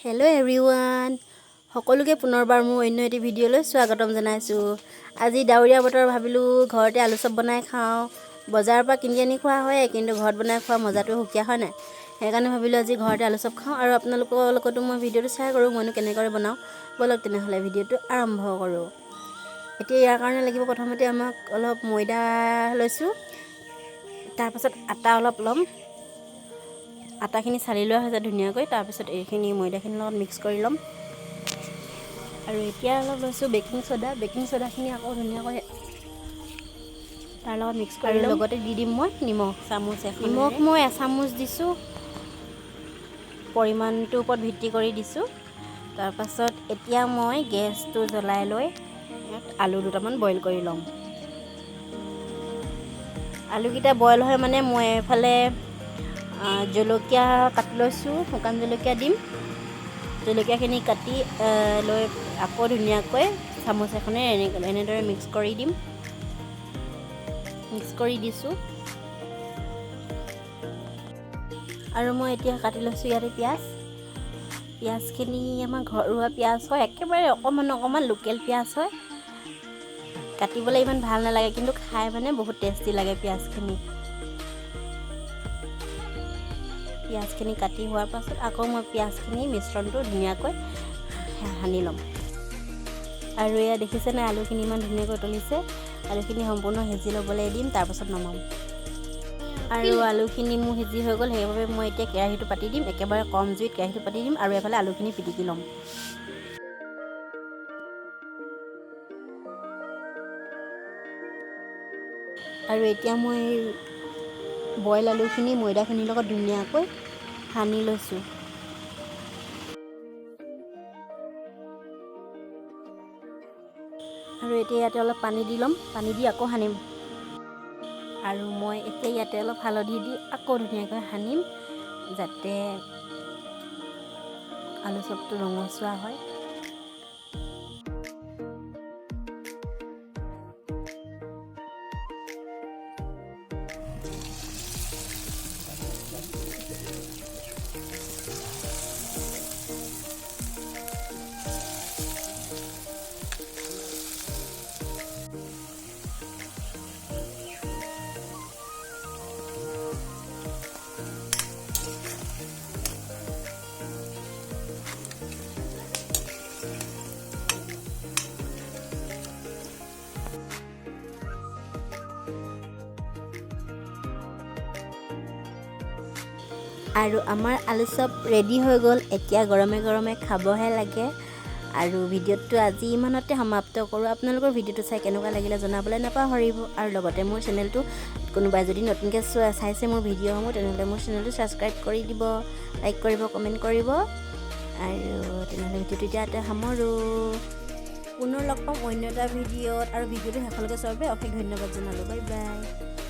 Hello' everyone, সকলোকে পুনৰবাৰ মোৰ অন্য এটি ভিডিঅ'লৈ স্বাগতম জনাইছোঁ। আজি ডাৱৰীয়া বতৰ, ভাবিলোঁ ঘৰতে আলু চপ বনাই খাওঁ। বজাৰৰ পৰা কিনি আনি খোৱা হয়, কিন্তু ঘৰত বনাই খোৱা মজাটো সুকীয়া, হয় নাই? সেইকাৰণে ভাবিলোঁ আজি ঘৰতে আলু চপ খাওঁ আৰু আপোনালোকৰ লগতো মই ভিডিঅ'টো শ্বেয়াৰ কৰোঁ, মইনো কেনেদৰে বনাওঁ। ব'লক তেনেহ'লে ভিডিঅ'টো আৰম্ভ কৰোঁ। এতিয়া ইয়াৰ কাৰণে লাগিব প্ৰথমতে আমাক অলপ ময়দা লৈছোঁ, তাৰপাছত আটা অলপ ল'ম। আটাখিনি চালি লোৱা হৈছে ধুনীয়াকৈ। তাৰপিছত এইখিনি ময়দাখিনিৰ লগত মিক্স কৰি ল'ম। আৰু এতিয়া অলপ লৈছোঁ বেকিং চ'ডা। বেকিং চ'ডাখিনি আকৌ ধুনীয়াকৈ তাৰ লগত মিক্স কৰি লগতে দি দিম মই নিমখ চামুচ এখন। নিমখ মই এচামুচ দিছোঁ, পৰিমাণটোৰ ওপৰত ভিত্তি কৰি দিছোঁ। তাৰপাছত এতিয়া মই গেছটো জ্বলাই লৈ ইয়াত আলু দুটামান বইল কৰি ল'ম। আলুকেইটা বইল হয় মানে মই এইফালে জলকীয়া কাটি লৈছোঁ, শুকান জলকীয়া দিম। জলকীয়াখিনি কাটি লৈ আকৌ ধুনীয়াকৈ চামুচ এখনেৰে এনেদৰে মিক্স কৰি দিম। মিক্স কৰি দিছোঁ। আৰু মই এতিয়া কাটি লৈছোঁ ইয়াতে পিঁয়াজ। পিঁয়াজখিনি আমাৰ ঘৰুৱা পিঁয়াজ হয়, একেবাৰে অকণমান অকণমান লোকেল পিঁয়াজ হয়। কাটিবলৈ ইমান ভাল নালাগে, কিন্তু খাই মানে বহুত টেষ্টি লাগে পিঁয়াজখিনি। পিঁয়াজখিনি কাটি হোৱাৰ পাছত আকৌ মই পিঁয়াজখিনি মিশ্ৰণটো ধুনীয়াকৈ সানি ল'ম। আৰু এয়া দেখিছে নাই, আলুখিনি ইমান ধুনীয়াকৈ উতলিছে। আলুখিনি সম্পূৰ্ণ সিজি ল'বলৈ দিম, তাৰপাছত নমাম। আৰু আলুখিনি মোৰ সিজি হৈ গ'ল, সেইবাবে মই এতিয়া কেৰাহীটো পাতি দিম। একেবাৰে কম জুইত কেৰাহীটো পাতি দিম আৰু এফালে আলুখিনি পিটিকি ল'ম। আৰু এতিয়া মই বইল আলুখিনি ময়দাখিনিৰ লগত ধুনীয়াকৈ সানি লৈছোঁ। আৰু এতিয়া ইয়াতে অলপ পানী দি ল'ম, পানী দি আকৌ সানিম। আৰু মই এতিয়া ইয়াতে অলপ হালধি দি আকৌ ধুনীয়াকৈ সানিম, যাতে আলু চপটো ৰঙচুৱা হয়। আৰু আমাৰ আলু চপ ৰেডি হৈ গ'ল। এতিয়া গৰমে গৰমে খাবহে লাগে। আৰু ভিডিঅ'টো আজি ইমানতে সমাপ্ত কৰোঁ। আপোনালোকৰ ভিডিঅ'টো চাই কেনেকুৱা লাগিলে জনাবলৈ নাপাহৰিব। আৰু লগতে মোৰ চেনেলটো কোনোবাই যদি নতুনকৈ চাইছে মোৰ ভিডিঅ'সমূহ, তেনেহ'লে মোৰ চেনেলটো ছাবস্ক্ৰাইব কৰি দিব, লাইক কৰিব, কমেণ্ট কৰিব। আৰু তেনেহ'লে ভিডিঅ'টো এতিয়া ইয়াতে সামৰোঁ। পুনৰ লগ পাম অন্য এটা ভিডিঅ'ত। আৰু ভিডিঅ'টো শেষলৈকে চোৱাৰ বাবে অশেষ ধন্যবাদ জনালোঁ। Bye bye.